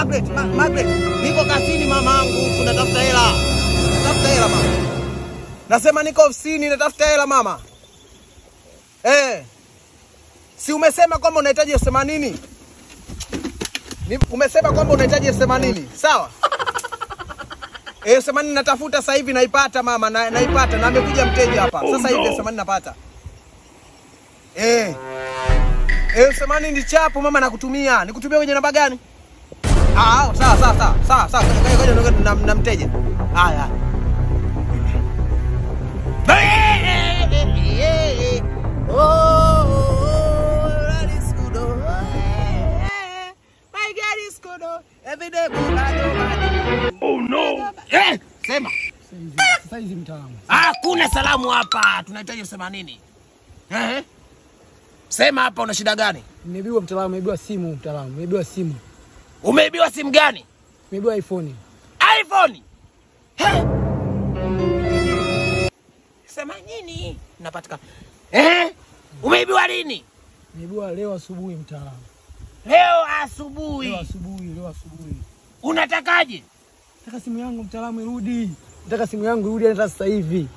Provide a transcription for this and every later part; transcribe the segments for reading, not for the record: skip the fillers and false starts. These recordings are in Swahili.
Margaret, Margaret, niko kazini mamangu, natafuta hela. Natafuta hela mama. Nasema niko ofisini natafuta hela mama. Si umesema kwamba unahitaji 80,000? Umesema kwamba unahitaji 80,000, sawa? 80 natafuta sasa hivi naipata mama, naipata na amekuja mteja hapa. Sasa hivi 80 napata. 80 ni chapo mama, nakutumia. Nikutumia kwenye namba gani? Ah, sawa sawa sawa. Sawa sawa. Ngoja na mteja. Haya. Oh, that is good. My God is good. Every day. Oh no. Sema. Sasa hizi mtaalamu. Hakuna salamu hapa. Tunahitaji 80. Sema hapa una shida gani? Nimeibiwa mtaalamu, nimeibiwa simu mtaalamu, nimeibiwa simu. Umeibiwa simu gani? Nimeibiwa iPhone. iPhone? He? Sema nini? Napatikana. Umeibiwa lini? Nimeibiwa leo asubuhi mtaalamu. Leo asubuhi. Leo asubuhi, leo asubuhi. Unatakaje? Nataka simu yangu mtaalamu irudi. Nataka simu yangu irudi hata sasa hivi.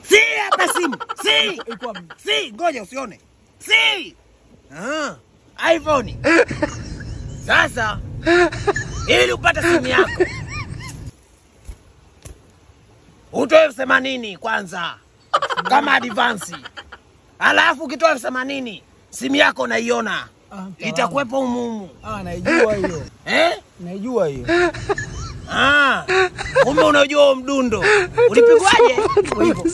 Si hapa simu. Si. Si, ngoja usione. Si. iPhone. Sasa ili upate simu yako utoe 80,000 kwanza kama advance. Alafu ukitoa 80,000 simu yako naiona. Itakuwepo humu. Naijua hiyo. Naijua hiyo. Kumbe unajua huo mdundo. Ulipigwaje? Hivyo.